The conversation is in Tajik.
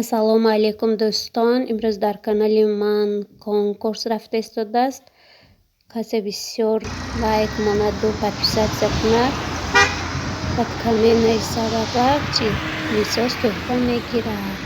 Ассалому алайкум, дӯстон. Имрӯз дар канали ман конкурс рафта истодааст. Касе бисёр лайк монаду подписаться кунад, под коммент нависад, агар чи пылесос тӯҳфа мегирад.